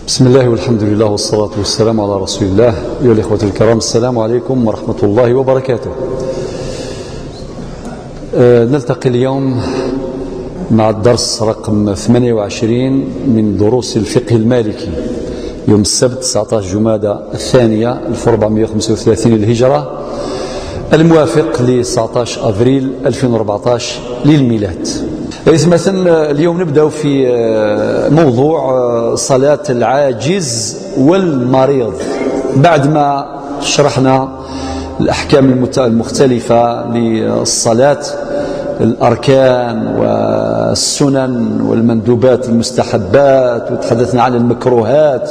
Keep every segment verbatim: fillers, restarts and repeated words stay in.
بسم الله والحمد لله والصلاة والسلام على رسول الله. أيها الإخوة الكرام، السلام عليكم ورحمة الله وبركاته. آه، نلتقي اليوم مع الدرس رقم ثمانية وعشرين من دروس الفقه المالكي، يوم السبت تسعطاش جمادى الثانية ألف وأربعمية وخمسة وثلاثين الهجرة، الموافق ل تسعطاش أفريل ألفين وأربعطاش للميلاد. إذ مثلا اليوم نبدأ في، آه، موضوع، آه، صلاة العاجز والمريض. بعد ما شرحنا الأحكام المت-، المختلفة للصلاة، الأركان والسنن والمندوبات المستحبات، وتحدثنا عن المكروهات،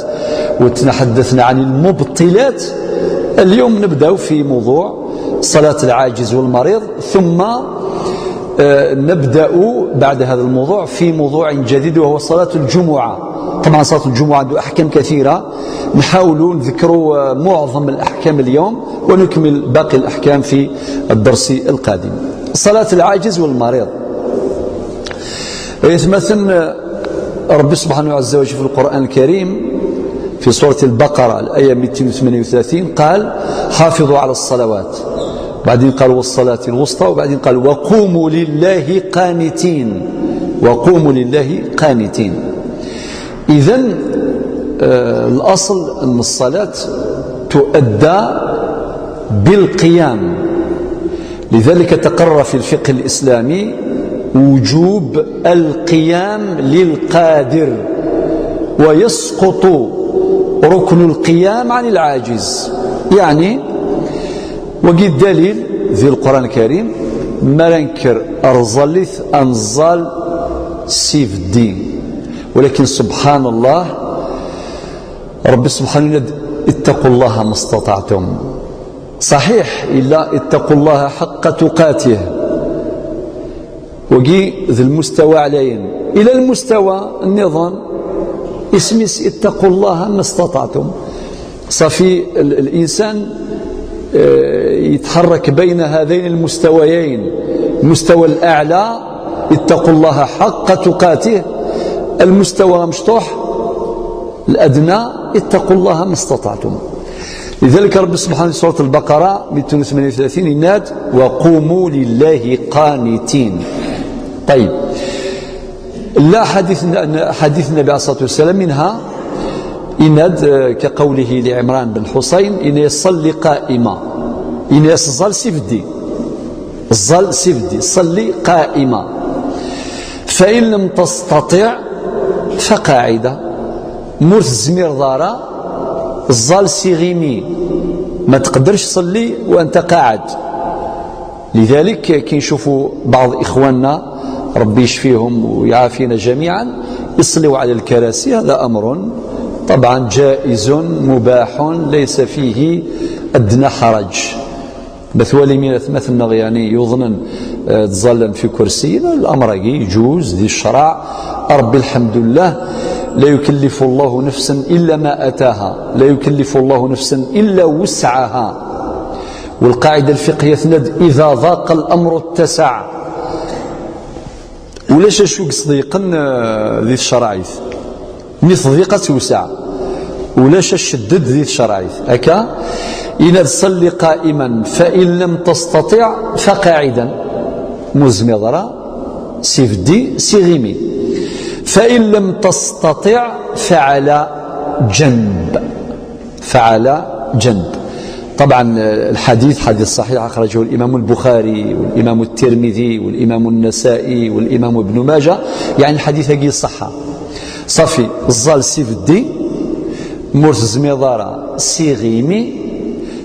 وتحدثنا عن المبطلات. اليوم نبدأ في موضوع صلاة العاجز والمريض، ثم، آه، نبدأ بعد هذا الموضوع في موضوع جديد، وهو صلاة الجمعة. طبعا صلاة الجمعة عنده أحكام كثيرة، نحاول نذكر، آه، معظم الأحكام اليوم، ونكمل باقي الأحكام في الدرس القادم. صلاة العاجز والمريض. يتمثل ربي سبحانه عز وجل في القرآن الكريم في سورة البقرة الآية ميتين وثمانية وثلاثين قال: "حافظوا على الصلوات"، بعدين قال: "والصلاة الوسطى"، وبعدين قال: "وقوموا لله قانتين"، "وقوموا لله قانتين". إذن، آه، الأصل أن الصلاة تؤدى بالقيام. لذلك تقرر في الفقه الإسلامي وجوب القيام للقادر، ويسقط ركن القيام عن العاجز. يعني، وقي الدليل ذي القرآن الكريم، ما ننكر أرزلت أنزال سيف الدين، ولكن سبحان الله، ربي سبحانه ينادي: "اتقوا الله ما استطعتم". صحيح، إلا "اتقوا الله حق تقاته". وقي ذي المستوى عليهم. إلى المستوى النظام، اسميس "اتقوا الله ما استطعتم". صافي، ال-، الإنسان، آه، يتحرك بين هذين المستويين، المستوى الأعلى: "اتقوا الله حق تقاته"، المستوى مشطوح الأدنى: "اتقوا الله ما استطعتم". لذلك ربي سبحانه في سورة البقرة ميتين وثمانية وثلاثين يناد: "وقوموا لله قانتين". طيب، لا حديث، حديث النبي عليه الصلاة والسلام منها يناد، آه، كقوله لعمران بن حصين: "إن يصلي قائما". إن يصلي سيفدي. الزال سيفدي، صلي قائمة. فإن لم تستطع فقاعدة. مور تزمير ضارة، الزال سيغيمي. ما تقدرش تصلي وأنت قاعد. لذلك كي نشوفوا بعض إخواننا، ربي يشفيهم ويعافينا جميعا، يصلوا على الكراسي، هذا أمر طبعا جائز مباح ليس فيه أدنى حرج. Matwali mi atmaten-nneɣ, yeɛni, yuḍnen, eh, ttẓallan fi kursiyin, الأمر-agi يجوز ذي الشرع. ربي الحمد لله لا يكلف الله نفسا إلا ما أتاها، لا يكلف الله نفسا إلا وسعها. والقاعدة الفقهية تناد: "إذا ضاق الأمر اتسع". Ulac acu yettḍeyyiqen, eh, di tcerɛit. Mi tḍiq ad tewseɛ. Ulac acu yettcedden di tcerɛit. Akka, yenna-d: "صل قائما فإن لم تستطع فقاعدا". Mu tezmireḍ ara, sibeddi, siɣimi. "فإن لم تستطع فعلى جنب". فعلى جنب. طبعا، آه، الحديث حديث صحيح، أخرجه الإمام البخاري والإمام الترمذي والإمام النسائي والإمام ابن ماجه، يعني الحديث-agi صحة. صافي، الزال سيفدي، mu tezmireḍ ara siɣimi،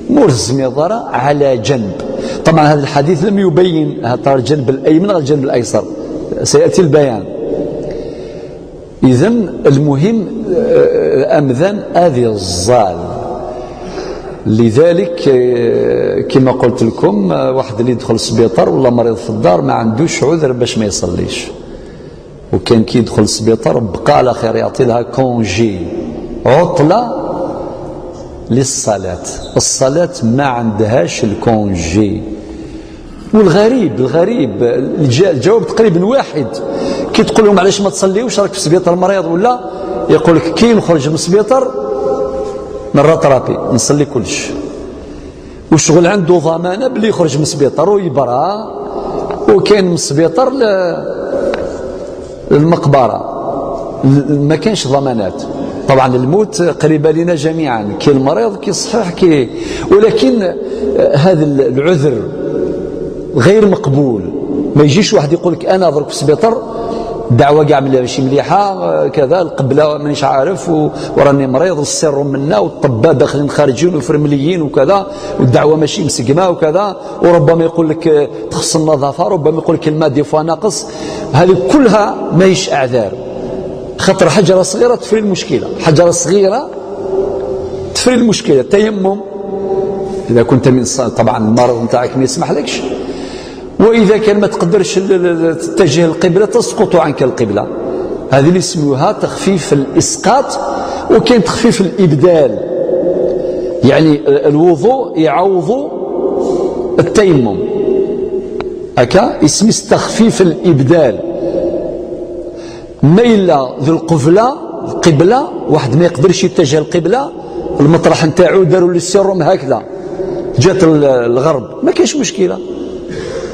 mu tezmireḍ ara على جنب. طبعا هذا الحديث لم يبين هل الجنب الأيمن ولا الجنب الأيسر، سيأتي البيان. إذن المهم، آه، amdan ad iẓẓal. لذلك، آه، كما قلت لكم، آه، واحد اللي يدخل السبيطار ولا مريض في الدار ما عندوش عذر باش ما يصليش. وكان كي يدخل السبيطار بقى على خير، يعطي لها congé، عطلة للصلاة. الصلاة ما عندهاش الكونجي. والغريب، الغريب، الج-، الجواب تقريبًا واحد. كي تقول لهم: "علاش ما تصليوش؟ راك في سبيطار مريض ولا؟" يقول لك: "كي نخرج من السبيطار نراترابي، نصلي كلش." وشغل عنده ضمانة باللي يخرج من السبيطار ويبرى، وكاين من السبيطار ل-، المقبرة، ل-، ما كاينش ضمانات. طبعًا الموت قريبة لنا جميعًا، كي المريض، كي الصحيح، كي، ولكن، آه، هذا ال-، العذر غير مقبول. ما يجيش واحد يقول لك: "أنا درك في السبيطار، دعوة كاع ملي-، ماشي مليحة، آه، كذا، القبلة مانيش عارف، و-، وراني مريض، السيروم منا، والطباب داخلين خارجين وفرمليين وكذا، والدعوة ماشي مسقمة وكذا." وربما يقول لك، آه، تخص النظافة، ربما يقول لك الماء دي فوا ناقص. هذه كلها ماهيش أعذار، خاطر حجرة صغيرة تفري المشكلة، حجرة صغيرة تفري المشكلة. التيمم، إذا كنت من الص-، طبعًا المرض نتاعك ما يسمحلكش، وإذا كان ما تقدرش ال-، ال-، تتجه القبلة، تسقط عنك القبلة. هذه اللي يسموها تخفيف الإسقاط، وكاين تخفيف الإبدال، يعني الوضوء يعوض التيمم، هكا يسمي تخفيف الإبدال. ما إلا ذو القبلة، القبلة، واحد ما يقدرش يتجه القبلة، المطرح نتاعو داروا لي السيروم هكذا، جات ال-، الغرب، ما كاينش مشكلة،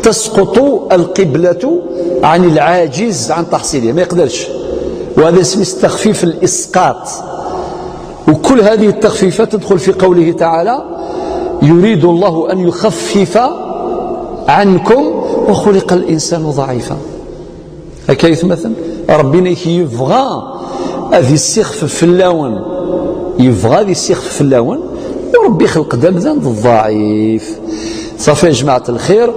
تسقط القبلة عن العاجز عن تحصيلها، ما يقدرش. وهذا اسمه تخفيف الإسقاط. وكل هذه التخفيفات تدخل في قوله تعالى: "يريد الله أن يخفف عنكم وخلق الإنسان ضعيفا". هكا يتمثل ربنا يبغى هذه السخف في اللون، يبغى هذه السخف في اللون، وربي خلق دم ذنب ضعيف. صافي يا جماعة الخير،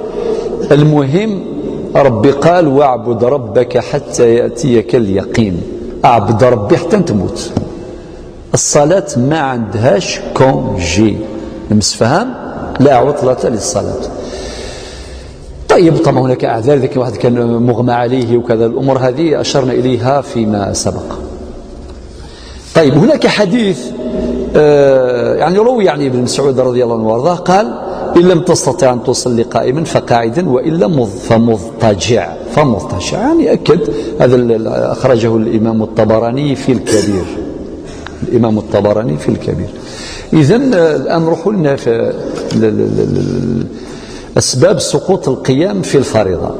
المهم ربي قال: "واعبد ربك حتى يأتيك اليقين". اعبد ربي حتى تموت. الصلاة ما عندهاش كونجي. المسفهام: لا عطلة للصلاة. طيب، طبعا هناك أعذار، إذا كان واحد كان مغمى عليه وكذا، الأمور هذه أشرنا إليها فيما سبق. طيب، هناك حديث، آه، يعني روي عن ابن مسعود رضي الله عنه وارضاه قال: "إن لم تستطع أن تصلي قائما فقاعدا، وإلا مض-، فمضطجع، فمضطجع"، يعني أكد هذا ال-، ال-، أخرجه الإمام الطبراني في الكبير. الإمام الطبراني في الكبير. إذن، آه، الآن نروحوا لنا في ال-، ال-، ال-، ال-، أسباب سقوط القيام في الفريضة.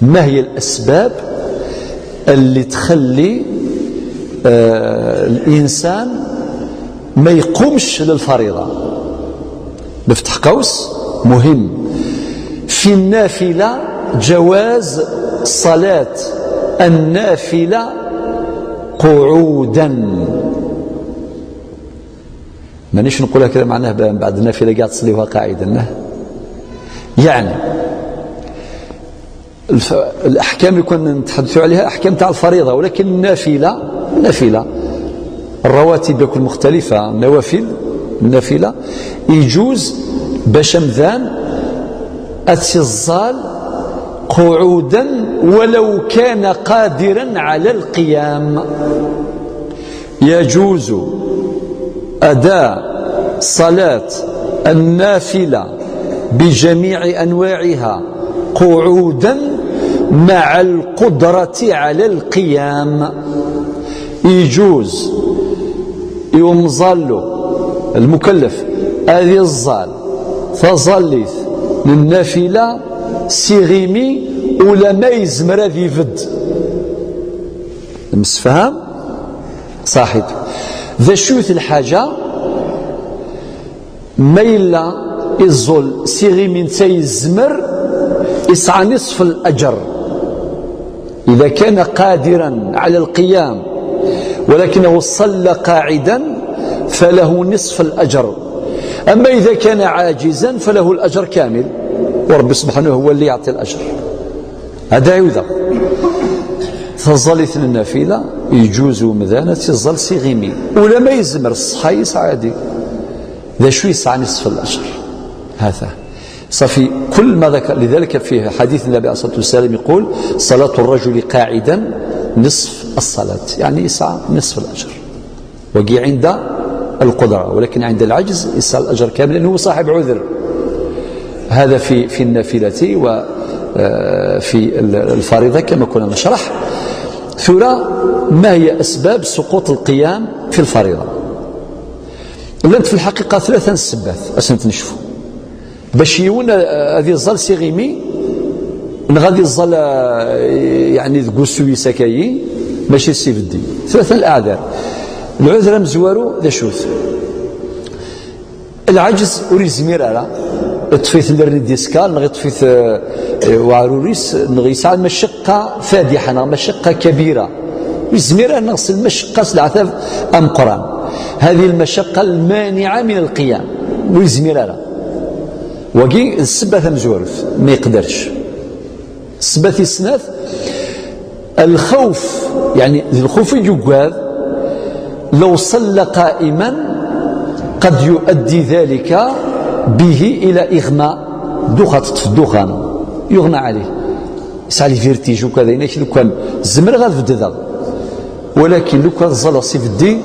ما هي الأسباب اللي تخلي، آه، الإنسان ما يقومش للفريضة؟ نفتح قوس مهم: في النافلة جواز صلاة النافلة قعودا. مانيش نقولها كذا معناه ب-، بعد النافلة قاعد تصليوها قاعدا، لا. يعني الف-، الأحكام اللي كنا نتحدثوا عليها أحكام تاع الفريضة، ولكن النافلة، النافلة الرواتب يكون مختلفة، النوافل، النافلة يجوز باش أمذان أتسزال قعودا ولو كان قادرا على القيام. يجوز أداء صلاة النافلة بجميع أنواعها قعودا مع القدرة على القيام. يجوز يمزال المكلف هذه الزال فزاليت للنافلة سيغيمي ولا ما يزمر هذه يفد. المسفهام صاحب ذا شوث الحاجة. ما إلا الزول سيغي من سي الزمر يسعى نصف الأجر إذا كان قادرا على القيام، ولكنه صلى قاعدا فله نصف الأجر، أما إذا كان عاجزا فله الأجر كامل، وربي سبحانه هو اللي يعطي الأجر. هذا يوذا تظل اثنين النافلة يجوز مذانة تظل سيغيمي، ولا ما يزمر الصحة يسعى عادي. ذا شو يسعى نصف الأجر؟ هذا صافي. كل ما ذكر، لذلك في حديث النبي عليه الصلاة والسلام يقول: "صلاة الرجل قاعدا نصف الصلاة"، يعني يسعى نصف الأجر. وقي عند القدرة، ولكن عند العجز يسعى الأجر كامل لأنه صاحب عذر. هذا في في النافلة وفي الفريضة كما كنا نشرح. ثورة، ما هي أسباب سقوط القيام في الفريضة؟ لنت في الحقيقة ثلاثة السبات أسنت نشفو باش يون هذه الظل سيغيمي نغادي الظل، يعني ذكو سويسا كاي ماشي سيفدي. ثلاثة الأعذار. العذر مزوارو ذا شوث العجز وريزمير على طفيت للريديسكال نغي طفيت وعروريس نغي يسعى مشقة فادحة مشقة كبيرة. ويزمير أن نغسل مشقة العذاب أمقران. هذه المشقة المانعة من القيام. ويزمير على وقي السبة مزورف ما يقدرش. السبة السنات الخوف، يعني الخوف يقال لو صلى قائما قد يؤدي ذلك به إلى إغماء. دوخة تطفي الدخان يغمى عليه. يسعى لي فيرتيج وكذا، إنك لو كان زمر غاد بدذا، ولكن لو كان زال سيفدي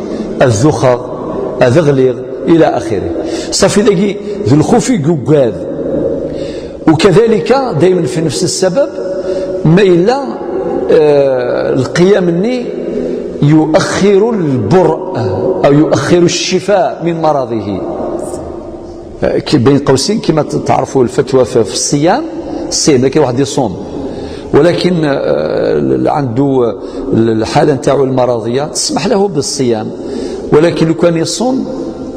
الذخر أذغليغ إلى آخره. صافي ذاكي ذو الخوف يقوقاد. وكذلك دائما في نفس السبب ما إلا آه القيام الني يؤخر البرء أو يؤخر الشفاء من مرضه. بين قوسين كما تعرفوا الفتوى في الصيام، الصيام كي واحد يصوم ولكن آه، عنده الحاله نتاعو المرضيه تسمح له بالصيام، ولكن لو كان يصوم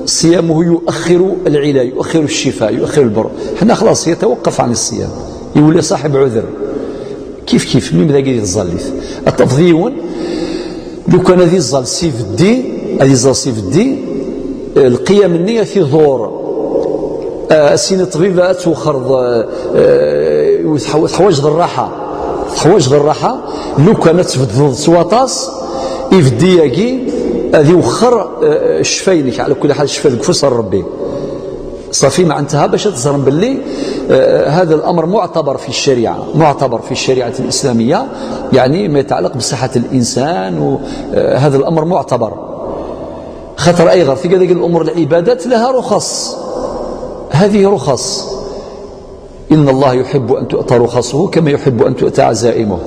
صيامه يؤخر العلاج، يؤخر الشفاء، يؤخر البر. حنا خلاص يتوقف عن الصيام، يولي صاحب عذر. كيف كيف ميم ذاك يتظلف التفضيون. لو كان هذه الزال سيف الدين، هذه الزال سيف الدين، القيم النية في ظهور. آه، سين الطبيب توخر، آه، آه، تحواج الراحة، تحواج الراحة. لو كانت تبدل سواطاس يفدياكي هذه وخر، آه، شفاينك على كل حال شفاينك فصل ربي. صافي معناتها باش تزرم باللي آه، هذا الأمر معتبر في الشريعة، معتبر في الشريعة الإسلامية، يعني ما يتعلق بصحة الإنسان، وهذا الأمر معتبر. خاطر أي غير في هذيك الأمور العبادات لها رخص، هذه رخص. إن الله يحب أن تؤتى رخصه كما يحب أن تؤتى عزائمه.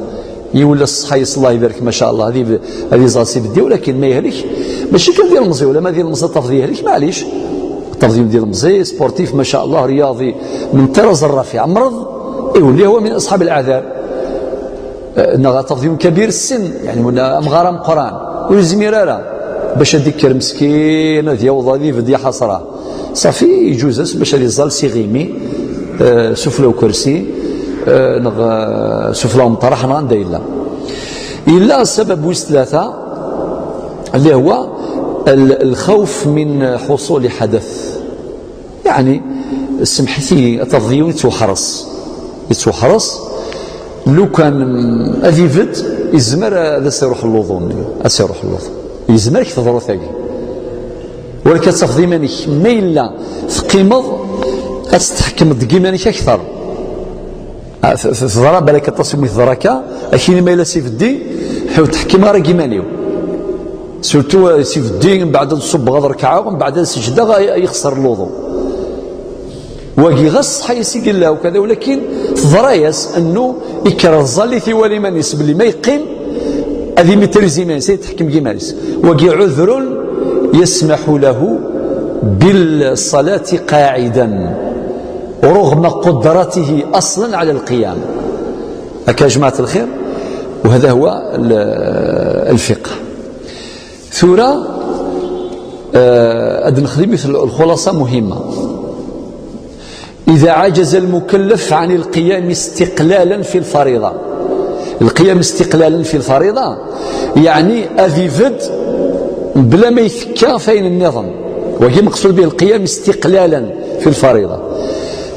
يولى الصحيص الله يبارك ما شاء الله، هذه هذه زاسي بدي، ولكن ما يهلك. ماشي كان ديال المزي ولا ما ديال المزي الطرف ديال يهلك، معليش. الطرف ديال المزي سبورتيف ما شاء الله، رياضي من طراز الرفيع، مرض يولي هو من اصحاب الاعذار. آه، نغا طرف كبير السن، يعني من امغاره مقران ويزمير راه باش هذيك مسكين هذه يوضا لي فدي حسره. صافي يجوز باش هذه الزال سيغيمي، آه، سفلى وكرسي، آه، نغ سفلى ومطرح نغا ندايلا. إلا السبب ويس ثلاثة اللي هو الخوف من حصول حدث. يعني سمحتي تفضيو يتوحرص، يتوحرص. لو كان أذيفت يزمر هذا سيروح اللوضون، سيروح اللوضون يزمر كتضرو ثاقي. ولكن تفضي مانك ما إلا تقيمض، تتحكم دقي مانك أكثر. تضرب بالك التصميم ضركا، أكيد ما إلا سيف الدين حاول تحكم راه كيمانيو. سورتو سيف الدين من بعد نصب غضر كعاو من بعد السجده يخسر الوضوء. واقي غص حيسي قال له كذا، ولكن تضريس انه يكره الظل في ولي من يسب اللي ما يقيم. هذه مترزي ما يسي تحكم كيما يس. واقي عذر يسمح له بالصلاه قاعدا رغم قدرته اصلا على القيام. هكا يا جماعه الخير، وهذا هو الفقه. ثورة، آه، أد نخدم مثل الخلاصة مهمة. إذا عجز المكلف عن القيام استقلالا في الفريضة، القيام استقلالا في الفريضة يعني أذيفد بلا ما يثكى فين النظام، وهي مقصود به القيام استقلالا في الفريضة.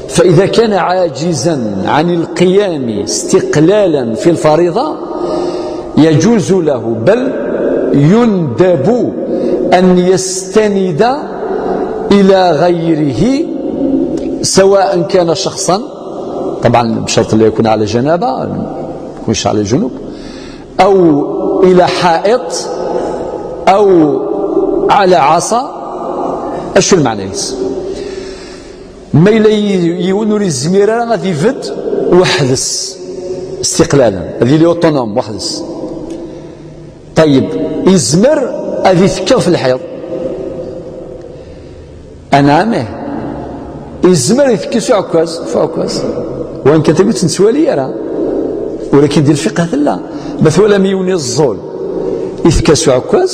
فإذا كان عاجزا عن القيام استقلالا في الفريضة يجوز له، بل يندب أن يستند إلى غيره، سواء كان شخصا، طبعا بشرط لا يكون على جنابة، ما يكونش على جنوب، أو إلى حائط، أو على عصا. أشو المعنى يس؟ Ma yella yi- yiwen ur yezmir ara ad ibedd weḥd-s, istiqlalan, ad yili autonome weḥd-s. Ṭayyeb, izmer ad itekki ɣef lḥiḍ. Anɛam, ih. Izmer ad itekki s uɛekkaz, f uɛekkaz. Wan kan tagi ur tt-nettwali ara. Ulakin di lfiqh tella. Ma twalam yiwen iẓẓul, itekka s uɛekkaz,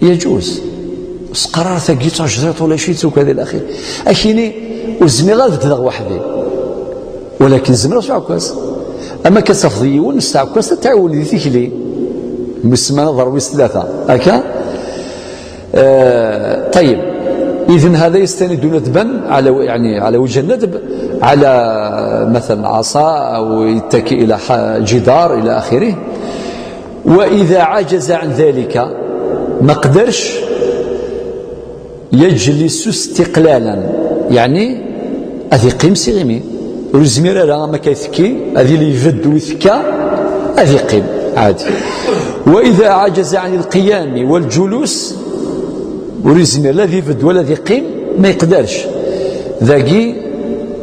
yeǧuz. Sqarar tagi d tajdiṭ ula ci tukad ila axir. Akini, ur zmireɣ ad beddeɣ weḥd-i. Walakin zemreɣ s uɛekkaz. Ama kan tafeḍ yiwen s uɛekkaz ad tɛiwen di tikli. Musemman ad ṛwi s tlata. Akka? آه، طيب. إذن هذا يستند ندبا على، يعني، على وجه الندب، على مثلا عصا أو يتكي إلى ح- جدار إلى آخره. وإذا عجز عن ذلك، ما قدرش، يجلس استقلالا، يعني، ad iqqim s iɣimi. Ur yezmir ara ama akka itekki, ad yili ibedd u itekka, ad iqqim, ɛadi. وإذا عجز عن القيام والجلوس، ur yezmir la ad ibedd wala ad iqqim, ma yeqdarc. Dagi,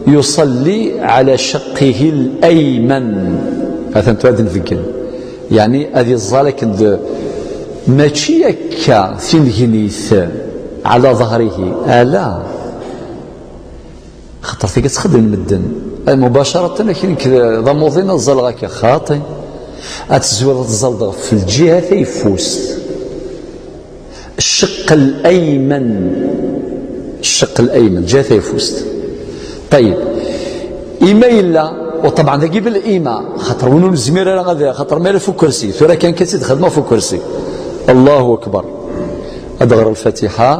يصلي على شقه الأيمن. Atan tura ad nbeggel. Yeɛni ad iẓẓal akken d, mačči akka tingnit, على ظهره. Ala. Xaṭer tagi ad txedmen medden. Ay, mubacaratan, akken nekk d, d amuḍin ad ẓẓaleɣ akka. Xaṭi. Ad tezwireḍ ad tẓẓaleḍ ɣef lǧiha tayeffust. الشق الأيمن. الشق الأيمن، الجهة تيفوست. طيب. إما إلا، وطبعا ذاكي بالإيماء، خاطر ونو نزمير أنا غادي، خاطر ما في كرسي، ثورة كان كتير خدمة في كرسي. الله أكبر. أدغر الفاتحة،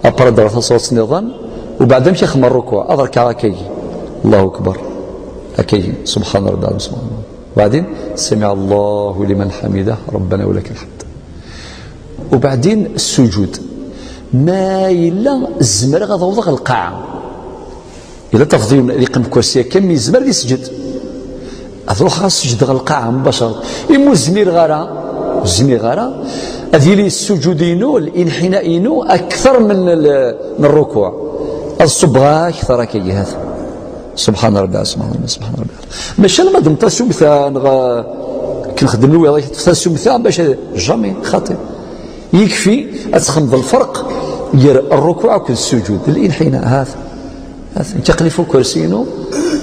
أبرد غير صوت نظام، وبعد مشي خمر الركوع، أدرك هكاكي. الله أكبر. هكاكي. سبحان ربي العظيم، سبحان الله. وبعدين، سمع الله لمن حمده، ربنا ولك الحمد. وبعدين السجود. ما إلا زمر غضوضغ القاعة. إلا تفضيل يقيم كرسي كم يزمر يسجد. أروح السجد غ القاعة مباشرة. إمو زمير غارة، زمير غارة. أذيلي السجود ينو، الانحناء ينو أكثر من ال-، من الركوع. الصبغة أكثر كي هذا. سبحان ربي، سبحان ربي، سبحان ربي. ماشي أنا ما دمت سمثة، نغ-، كنخدم الولاية في سمثة، باش جامي خاطي. يكفي أتخمد الفرق، ير الركوع كل السجود، الانحناء، هذا. هذا. انتقلي فوق كرسينو،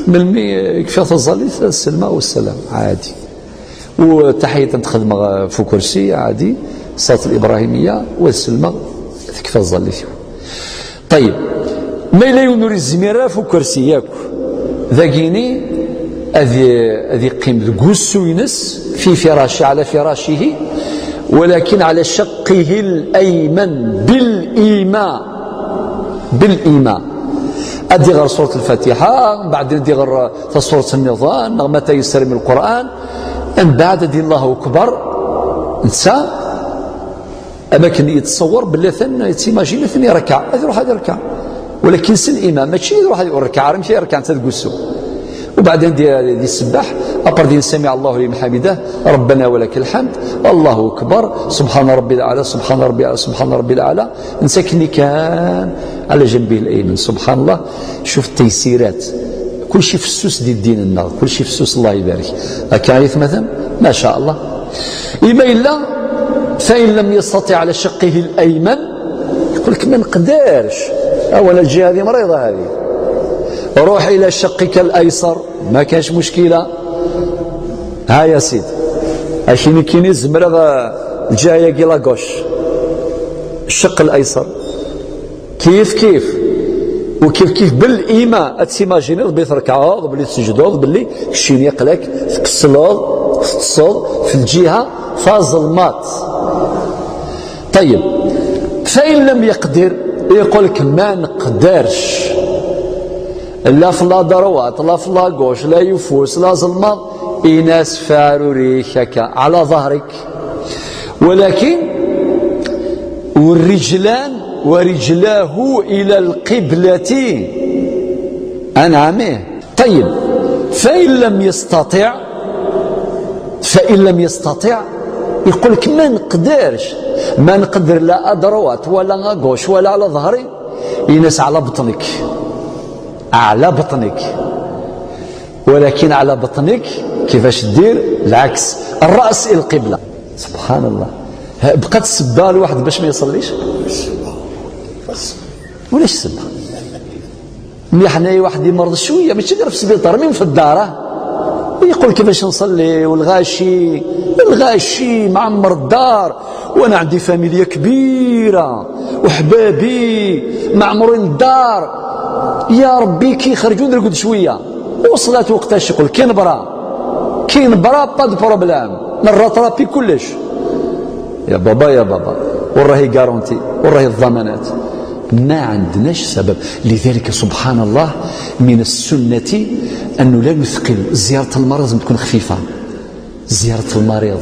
من المي يكفي تظلي السلمى والسلام، عادي. وتحية تخدم في كرسي، عادي. الصلاة الإبراهيمية والسلمى، تكفى تظلي فيه. طيب، ما إلا ينور الزميرة في كرسي، ياك؟ ذاكيني، أذي، أذي قيم ذقوسو ينس في فراشه، على فراشه، ولكن على شقه الأيمن بالإيماء. بالإيماء. أدي غير سورة الفاتحة، بعد أدي غير سورة النظام، ما تيسر من القرآن، من بعد أدي الله أكبر، نسى، أما كان يتصور بالله ثن، يتيماجين ثن يركع، هذا يروح هذا يركع. ولكن سن الإمام، ماشي يروح هذا يركع، راه ماشي يركع، أنت تقول. وبعدين دي، دي السباح، أبر دين سمع الله لمن حمده، ربنا ولك الحمد، الله أكبر، سبحان ربي الأعلى، سبحان ربي الأعلى، سبحان ربي الأعلى. نسكني كان على جنبه الأيمن. سبحان الله. شوف التيسيرات. كل شيء في السوس دي الدين النار، كل شيء في السوس، الله يبارك. هكا عرفت مثلا؟ ما شاء الله. إما إلا فإن لم يستطع على شقه الأيمن، يقول لك: "ما نقدرش". أولا الجهة هذه مريضة هذه. روح إلى شقك الأيسر، ما كانش مشكلة. ها يا سيدي، أشيني كيني زمرة الجهة يا لاكوش. الشق الأيسر. كيف كيف. وكيف كيف بالإيماء، أتسيماجينيض بلي تركعوض، بلي تسجدوض، بلي كشين يقلك، تكسلوض، تتصوض في الجهة فازلمات. طيب، فإن لم يقدر، يقول لك: "ما نقدرش. لا في لا دروات، لا في لا غوش، لا يفوس، لا زلمة". إناس فاروريك هكا على ظهرك. ولكن والرجلان ورجلاه إلى القبلة. أنعمه. طيب، فإن لم يستطع، فإن لم يستطع، يقول لك: "ما نقدرش، ما نقدر لا أدروات ولا أغوش ولا على ظهري". Ines على بطنك، على بطنك، ولكن على بطنك كيفاش دير؟ العكس، الرأس إلى القبلة. سبحان الله. ها، بقات السبة الواحد باش ما يصليش؟ ولاش السبة؟ ملي حنايا واحد يمرض شوية، ماشي غير في السبيطار، من في الدار، آه. يقول: "كيفاش نصلي والغاشي، الغاشي معمر الدار، وأنا عندي فاميليا كبيرة، وحبابي معمرين الدار، يا ربي كي يخرجوا نرقد شوية." وصلات وقتاش يقول: "كي نبرا، كي نبرا، با دو بروبلام، نراترابي كلش." يا بابا، يا بابا، وين راهي غارونتي؟ وين راهي الضمانات؟ ما عندناش سبب. لذلك سبحان الله، من السنة أنه لا نثقل. زيارة المريض لازم تكون خفيفة. زيارة المريض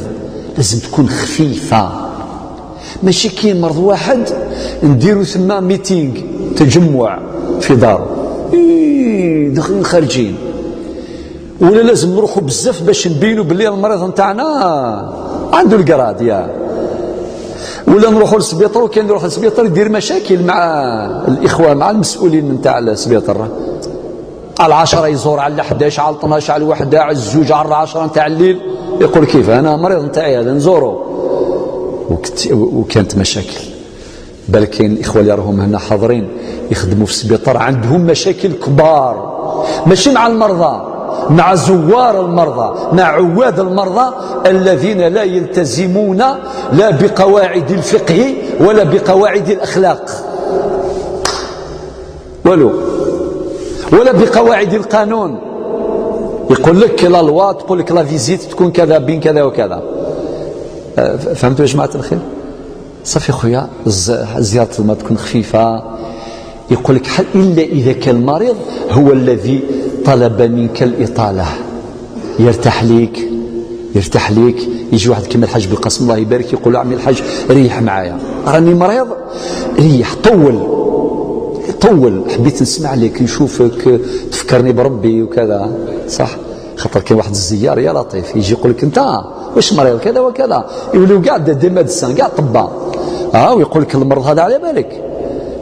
لازم تكون خفيفة. ماشي كي يمرض واحد نديرو ثما ميتينغ، تجمع في دار، إيه، داخلين خارجين. ولا لازم نروحوا بزاف باش نبينوا باللي المريض نتاعنا عنده القراد، يا ولا نروحوا للسبيطار، وكان يروح للسبيطار يدير مشاكل مع الإخوة، مع المسؤولين نتاع السبيطار. على العشرة يزور، على الحداش، على الاثناش، على الوحدة، على الزوج، على العشرة نتاع الليل، يقول: "كيف أنا مريض نتاعي هذا نزوره؟" وكت-، وكانت مشاكل. بل كاين الإخوة اللي راهم هنا حاضرين يخدموا في السبيطار، عندهم مشاكل كبار، ماشي مع المرضى، مع زوار المرضى، مع عواد المرضى الذين لا يلتزمون لا بقواعد الفقه ولا بقواعد الأخلاق، والو، ولا بقواعد القانون. يقول لك لا لوا، تقول لك لا فيزيت تكون كذا بين كذا وكذا. أه، ف-، فهمتوا يا جماعة الخير؟ صافي خويا، الز-، زيارة المريض تكون خفيفة. يقول لك: "حل-، إلا إذا كان المريض هو الذي طلب منك الإطالة." يرتاح ليك، يرتاح ليك. يجي واحد كيما الحاج بالقاسم، الله يبارك، يقول: "عمي الحاج، ريح معايا، راني مريض، ريح، طول، طول، حبيت نسمع لك، نشوفك، تفكرني بربي وكذا." صح؟ خاطر كاين واحد الزيار، يا لطيف، يجي يقول لك: "انت واش مريض كذا وكذا؟" يوليو كاع دي، دي ميدسان، كاع طبا. اه، ويقول لك: "المرض هذا على بالك،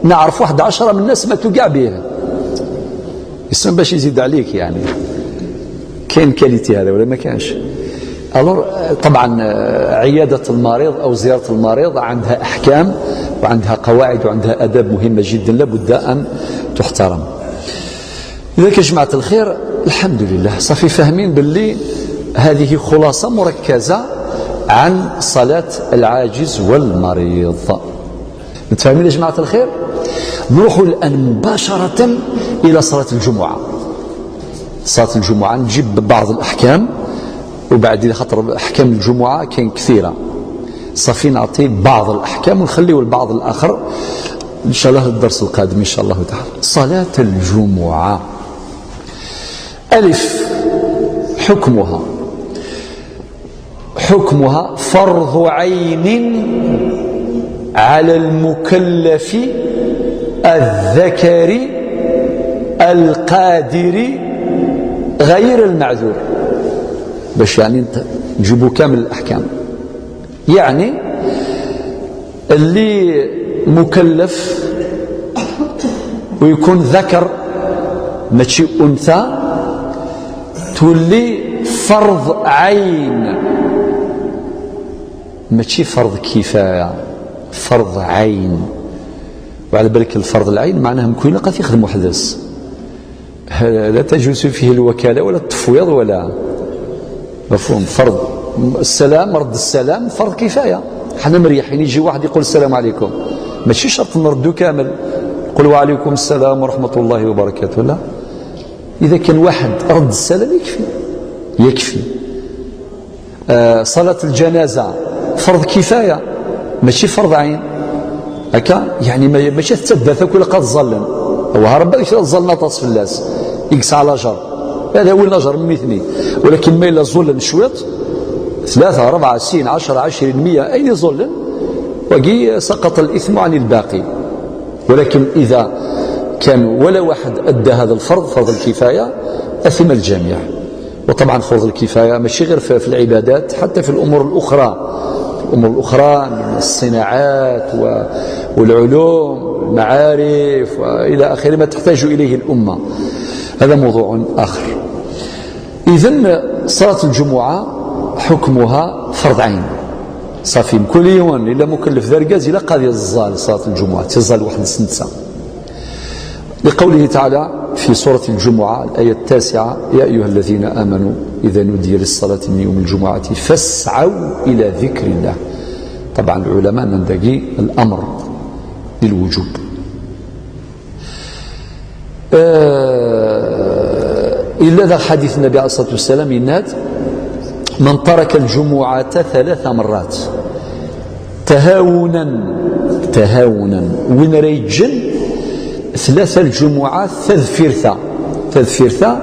نعرف واحد عشرة من الناس ماتوا كاع بيه." يسمى باش يزيد عليك يعني. كاين كاليتي هذا ولا ما كانش؟ الور، طبعا، آه، عيادة المريض أو زيارة المريض عندها أحكام وعندها قواعد وعندها آداب مهمة جدا لابد أن تحترم. لذلك يا جماعة الخير، الحمد لله، صافي فاهمين باللي هذه خلاصة مركزة عن صلاة العاجز والمريض. متفاهمين يا جماعة الخير؟ نروحوا الآن مباشرة إلى صلاة الجمعة. صلاة الجمعة نجيب بعض الأحكام، وبعدين خاطر أحكام الجمعة كاين كثيرة، صافي نعطي بعض الأحكام ونخليو البعض الآخر إن شاء الله للدرس القادم إن شاء الله تعالى. صلاة الجمعة، ألف، حكمها، حكمها فرض عين على المكلف الذكر القادر غير المعذور، باش يعني نت-، نجيبوا كامل الأحكام. يعني اللي مكلف ويكون ذكر ماشي أنثى، تولي فرض عين، ماشي فرض كفاية، فرض عين. وعلى بالك الفرض العين معناه مكوين قد يخدم وحدس. ه-، لا تجوز فيه الوكالة ولا التفويض ولا مفهوم. فرض السلام، رد السلام فرض كفاية. حنا مريحين، يجي واحد يقول: "السلام عليكم"، ماشي شرط نردو كامل، يقول: "وعليكم السلام ورحمة الله وبركاته"، لا. إذا كان واحد رد السلام يكفي، يكفي. آه، صلاة الجنازة فرض كفاية، ماشي فرض عين. هكا يعني ما-، ماشي تتبع كل قد ظلم. هو هرب بالك ظلنا طاس في الناس، يقص على جر. هذا هو النجر من اثنين. ولكن ما إلا ظلم شويط، ثلاثة، أربعة، سين، عشرة، عشرين، مية، أين ظلم، وقي سقط الإثم عن الباقي. ولكن إذا كان ولا واحد أدى هذا الفرض، فرض الكفاية، أثم الجميع. وطبعا فرض الكفاية ماشي غير في، في العبادات، حتى في الأمور الأخرى، في الأمور الأخرى من الصناعات و-، والعلوم، معارف وإلى آخره ما تحتاج إليه الأمة. هذا موضوع آخر. إذن صلاة الجمعة حكمها فرض عين. صافي، كل يوم إلا مكلف ذا رجاز إلا قاضي الزال صلاة الجمعة، تزال واحد السنة. لقوله تعالى في سورة الجمعة الآية التاسعة: "يا أيها الذين آمنوا إذا نودي للصلاة من يوم الجمعة فاسعوا إلى ذكر الله". طبعا العلماء من دقي الأمر للوجوب. آه، إلا ذا حديث النبي عليه الصلاة والسلام يناد: "من ترك الجمعة ثلاث مرات تهاونا". تهاونا. وين ريجن ثلاثة الجمعة تذفيرتا. تذفيرتا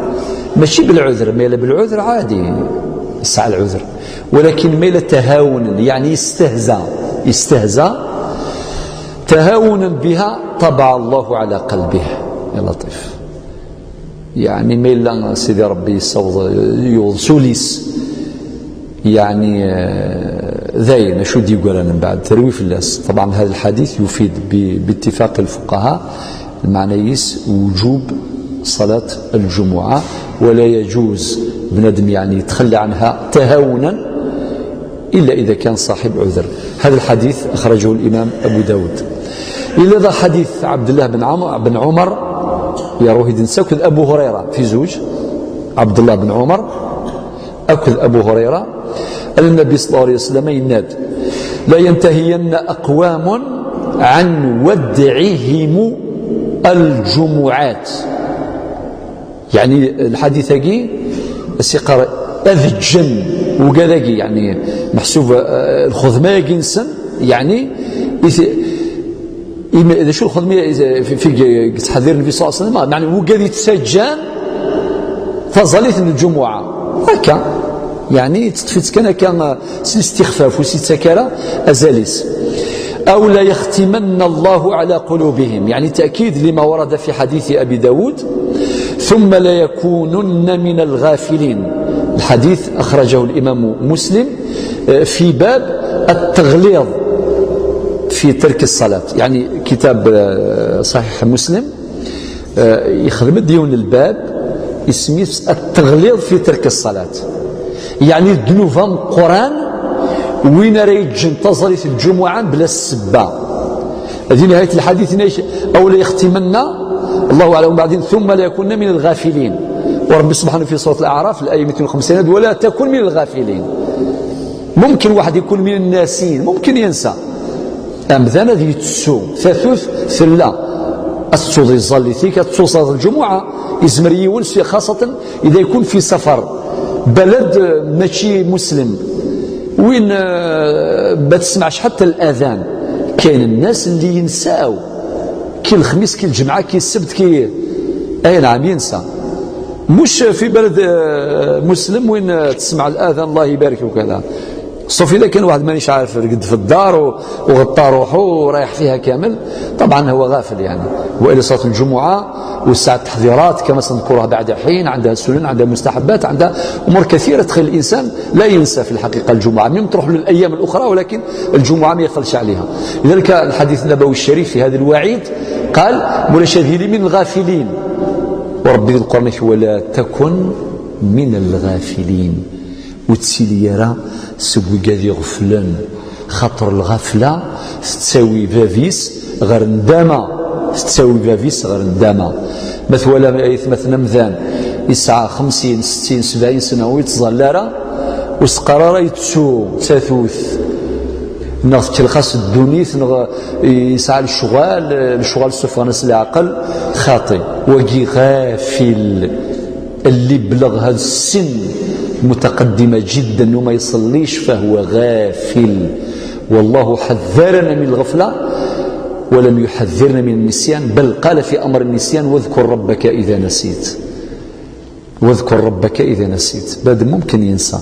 ماشي بالعذر، ما إلا بالعذر عادي، يسعى العذر، ولكن ما إلا تهاونا، يعني يستهزأ، يستهزأ، تهاونا بها طبع الله على قلبه. يا لطيف. يعني ما إلا سيدي ربي يصوض، يوض سوليس. يعني، آه، داين شو دي يقول من بعد تروي في الناس. طبعا هذا الحديث يفيد ب-، باتفاق الفقهاء المعنيس وجوب صلاة الجمعة، ولا يجوز بنادم يعني يتخلى عنها تهاونا إلا إذا كان صاحب عذر. هذا الحديث أخرجه الإمام أبو داود. إلا ذا حديث عبد الله بن عمر، بن عمر يروي دين سكت أبو هريرة في زوج، عبد الله بن عمر أكد أبو هريرة أن النبي صلى الله عليه وسلم يناد: "لا ينتهين أقوام عن ودعهم الجمعات". يعني الحديث هاكي سيقرا أذجن وكذاكي، يعني محسوب، آه، الخدمة ياكي نسن، يعني إذ-، إما إذا شو الخدمة إذا في، في تحذير النبي صلى الله عليه وسلم، يعني وكذا يتسجن تظليت الجمعة هكا، يعني تطفيت كان هكا سي الاستخفاف وسي التكارة أزاليس. "أو لا يختمن الله على قلوبهم"، يعني تأكيد لما ورد في حديث أبي داود: "ثم لا يكونن من الغافلين". الحديث أخرجه الإمام مسلم، آه، في باب التغليظ في ترك الصلاة، يعني كتاب، آه، صحيح مسلم. آه، يخدم ديون الباب اسميس التغليظ في ترك الصلاة، يعني الذنوب قران وين راه يتجن تزريت الجمعة بلا السبة. هذه نهاية الحديث، نيش-، أو لا يختمن، الله أعلم، بعدين: "ثم لا يكون من الغافلين". وربي سبحانه في سورة الأعراف الآية ميتين وخمسين: "ولا تكن من الغافلين". ممكن واحد يكون من الناسين، ممكن ينسى. أمذان هذه تسو ثاثوث ثلا الصوت يصلي ثيك، الصوت صلاة الجمعة يزمر يونس، خاصة إذا يكون في سفر بلد ماشي مسلم، وين، آه، ما تسمعش حتى الأذان. كاين الناس اللي ينساو كي الخميس، كي الجمعة، كي السبت، كي، أي نعم، ينسى. مش في بلد، آه، مسلم وين، آه، تسمع الأذان الله يبارك وكذا. صوف إذا كان واحد مانيش عارف، رقد في الدار و-، وغطى روحه ورايح فيها كامل، طبعا هو غافل يعني. وإلى صلاة الجمعة والساعة التحضيرات كما سنذكرها بعد حين، عندها سنن، عندها مستحبات، عندها أمور كثيرة تخلي الإنسان لا ينسى في الحقيقة الجمعة. من تروح له الأيام الأخرى، ولكن الجمعة ما يغفلش عليها. لذلك الحديث النبوي الشريف في هذا الوعيد قال: "مولاش هذه لي من الغافلين". وربي ذي القرآن يقول: "ولا تكن من الغافلين". وتسيلي يرى سوي قاعد يغفلن، خاطر الغفلة تتساوي بابيس غير ندامة، تتساوي بابيس غير ندامة. مثلا، أي مثلا مذان يسعى خمسين، ستين، سبعين سنة ويتظل راه وسقرارة يتسو تاثوث، نغ تلخص الدنيا، نغ يسعى الشغال، الشغال سفغنس العقل خاطي، وقي غافل. اللي بلغ هذا السن متقدمة جدا وما يصليش فهو غافل. والله حذرنا من الغفلة ولم يحذرنا من النسيان، بل قال في أمر النسيان: "واذكر ربك إذا نسيت". "واذكر ربك إذا نسيت". بعد ممكن ينسى،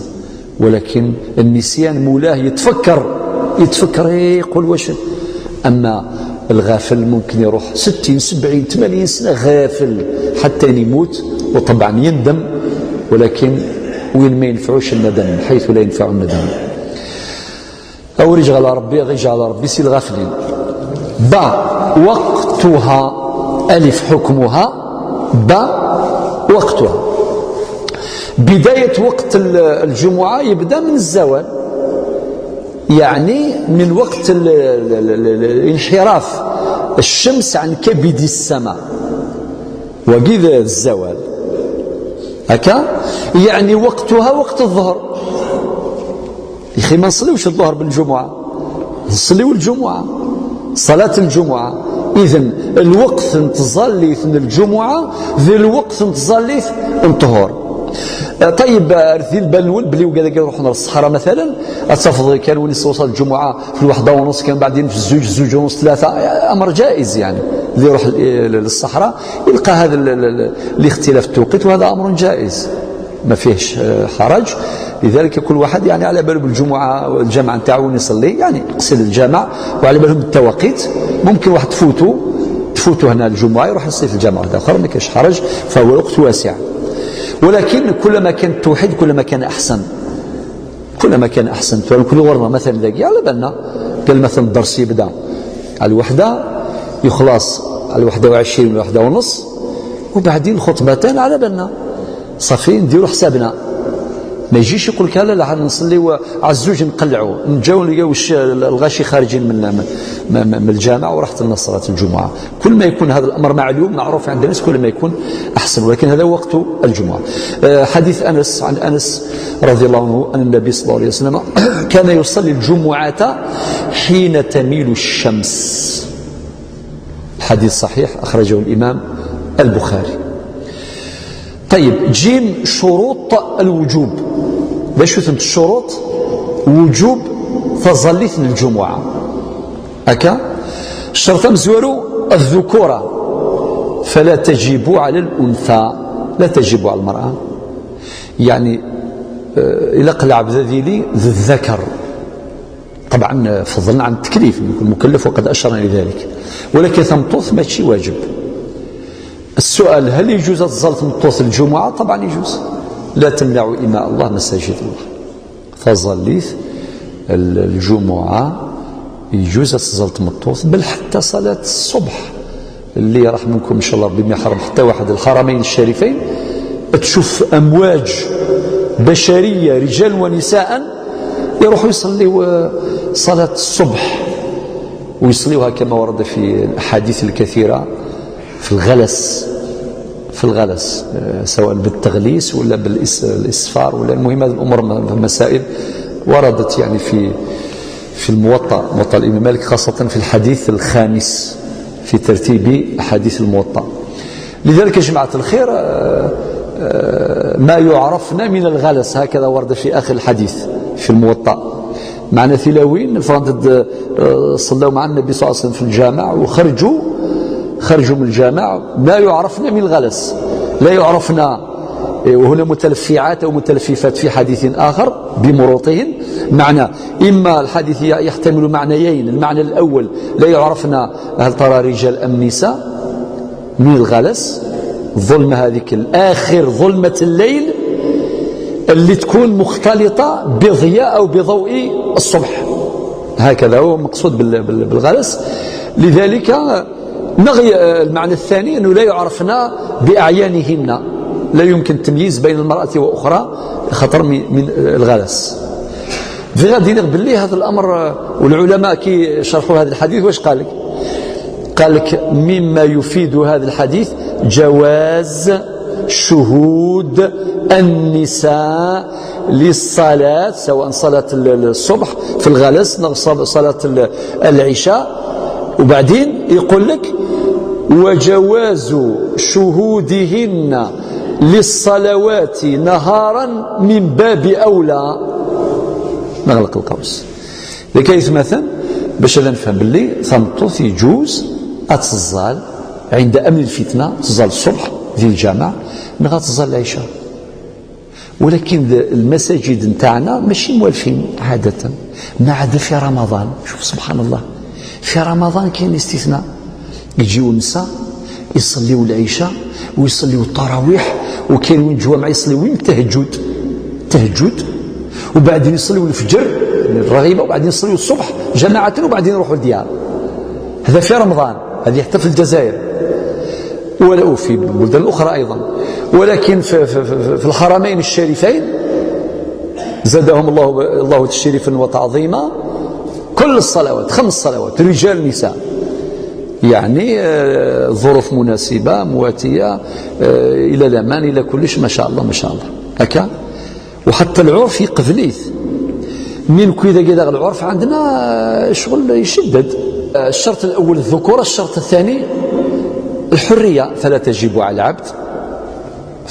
ولكن النسيان مولاه يتفكر، يتفكر، إيه، يقول: "واش؟" أما الغافل ممكن يروح ستين، سبعين، ثمانين سنة غافل حتى يموت، وطبعا يندم، ولكن وين ما ينفعوش الندم، حيث لا ينفع الندم. أو رجع على ربي، رجع على ربي سي الغافلين. با وقتها، ألف حكمها، با وقتها. بداية وقت ال-، الجمعة يبدأ من الزوال، يعني من وقت ال-، ال-، ال-، ال-، انحراف الشمس عن كبد السماء، وقيد الزوال هكا، يعني وقتها وقت الظهر. يا أخي، ما نصليوش الظهر بالجمعة، نصليو الجمعة، صلاة الجمعة. إذن الوقت نتظليت من الجمعة ذي الوقت نتظليت نطهر. آه، طيب، آه، رثي البال نول بلي وقال لك يروحون للصحراء مثلًا، أتفضل كان وين يصلي صلاة الجمعة في الوحدة ونص، كان بعدين في الزوج، الزوج ونص، ثلاثة، آه، أمر جائز يعني. اللي يروح ل-، للصحراء يلقى هذا ال-، ال-، ال-، الاختلاف التوقيت، وهذا أمر جائز. ما فيهش، آه، حرج. لذلك كل واحد يعني على باله بالجمعة والجماعة نتاعو وين يصلي، يعني يقصد الجامع، وعلى بالهم بالتواقيت. ممكن واحد تفوتو، تفوتو هنا الجمعة يروح يصلي في الجامع واحد آخر، ما كاش حرج، فهو الوقت واسع. ولكن كلما كان التوحيد كلما كان أحسن، كلما كان أحسن. كل ورنا مثلًا ذاك على بالنا، قال مثلًا الدرس يبدأ على الوحدة، يخلص على الوحدة وعشرين ولا وحدة ونص، وبعدين خطبتان على بالنا. صافي، نديرو حسابنا. ما يجيش يقول لك: "لا، لا، نصليو على الزوج، نقلعو، نجاو نلقاو الش-، الغاشي خارجين من، من، من، من الجامع، وراحت لنا صلاة الجمعة". كل ما يكون هذا الأمر معلوم، معروف عند الناس، كل ما يكون أحسن، ولكن هذا وقت الجمعة. آه، حديث أنس، عن أنس رضي الله عنه أن النبي صلى الله عليه وسلم كان يصلي الجمعة حين تميل الشمس. حديث صحيح، أخرجه الإمام البخاري. طيب، جيم شروط الوجوب. باش ثمت الشروط وجوب تظليت الجمعة. هكا الشرط مزوارو الذكورة، فلا تجب على الأنثى، لا تجب على المرأة. يعني، آه، إلا قلع بذا ذي لي ذي الذكر. طبعًا فضلنا عن التكليف، يكون مكلف وقد أشرنا إلى ذلك، ولكن ثمطوث ماشي واجب. السؤال: هل يجوز تزال ثمطوث الجمعة؟ طبعًا يجوز، لا تمنعوا إماء الله مساجد الله. فزليت ال-، الجمعة يجوز تزال ثمطوث، بل حتى صلاة الصبح اللي راح منكم إن شاء الله ربي ما يحرم حتى واحد الحرمين الشريفين، تشوف أمواج بشرية رجال ونساء يروحوا يصليوا، آه، صلاة الصبح، ويصليوها كما ورد في الأحاديث الكثيرة في الغلس، في الغلس، آه، سواء بالتغليس ولا بالإس-، الإسفار، ولا، المهم هذه الأمور م-، مسائل وردت يعني في، في الموطأ، موطأ الإمام مالك، خاصة في الحديث الخامس في ترتيب أحاديث الموطأ. لذلك يا جماعة الخير، آه، آه، ما يعرفن من الغلس، هكذا ورد في آخر الحديث في الموطأ. معنى ثلاوين فرانتد، آه، صلوا مع النبي صلى الله عليه وسلم في الجامع وخرجوا، خرجوا من الجامع ما يعرفن من الغلس، لا يعرفن، إيه، وهنا متلفعات أو متلففات في حديث آخر بمروطهن. معنى، إما الحديث يحتمل معنيين: المعنى الأول لا يعرفن هل ترى رجال أم نساء من الغلس، الظلمة هذيك الآخر، ظلمة الليل اللي تكون مختلطة بضياء أو بضوء الصبح. هكذا هو مقصود بال-، بال-، بالغلس. لذلك نغي، آه، المعنى الثاني أنه لا يعرفن بأعيانهن، لا يمكن التمييز بين المرأة وأخرى خطر من، من الغلس. في غادي نغ باللي هذا الأمر، آه، والعلماء كي شرحوا هذا الحديث واش قال لك؟ قال لك: مما يفيد هذا الحديث جواز شهود النساء للصلاة، سواء صلاة ال-، الصبح في الغلس أو صل-، صلاة ال-، العشاء. وبعدين يقول لك: وجواز شهودهن للصلوات نهارا من باب أولى. نغلق القوس. لكي يتمثل باش هذا نفهم باللي ثمطوث يجوز أتزال عند أمن الفتنة، تزال الصبح ذي الجامع، نغا تزال العشاء. ولكن ذ-، المساجد نتاعنا ماشي موالفين عادة، ما عدا في رمضان. شوف سبحان الله، في رمضان كاين استثناء، يجيو النساء يصليو العشاء ويصليو التراويح، وكاين وين جوامع يصليو وين التهجد، التهجد، وبعدين يصليو الفجر، يعني الرغيبة، وبعدين يصليو الصبح جماعة، وبعدين يروحوا لديار. هذا في رمضان، هذه حتى في الجزائر ولا في البلدان الأخرى أيضا، ولكن في, في, في, في الحرمين الشريفين زادهم الله الله تشريفا وتعظيما. كل الصلوات، خمس صلوات، رجال نساء، يعني آه، ظروف مناسبة مواتية، آه، إلى الأمان، إلى كلش، ما شاء الله، ما شاء الله. هكا. وحتى العرف يقبليت. من كذا كذا العرف عندنا شغل يشدد. الشرط الأول الذكورة، الشرط الثاني الحرية، فلا تجب على العبد.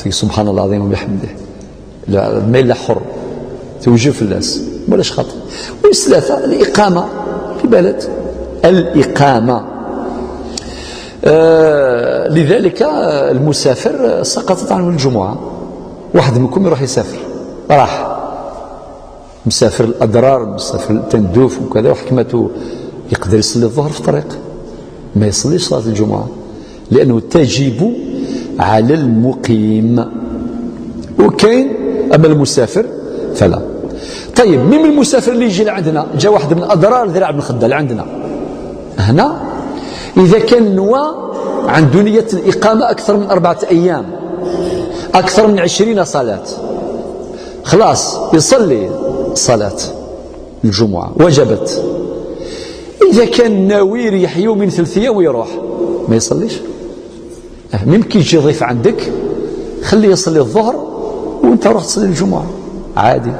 سبحان الله العظيم وبحمده. لا، ما إلا حر. توجب في الناس. ولاش خاطر. والثلاثة الإقامة في بلد. الإقامة. آه، لذلك، آه، المسافر سقطت عنه الجمعة. واحد منكم يروح يسافر، راح مسافر الأضرار، مسافر التندوف وكذا، وحكمته يقدر يصلي الظهر في الطريق، ما يصليش صلاة الجمعة، لأنه تجب على المقيم. وكاين، أما المسافر فلا. طيب، مين من المسافر اللي يجي لعندنا؟ جا واحد من الأضرار، ذراع بن خدة، لعندنا هنا، إذا كان نوى، عنده نية الإقامة أكثر من أربعة أيام، أكثر من عشرين صلاة، خلاص يصلي صلاة الجمعة، وجبت. إذا كان ناوي يريح يومين ثلاث أيام ويروح، ما يصليش. ممكن يجي ضيف عندك، خليه يصلي الظهر وانت روح تصلي الجمعة، عادي.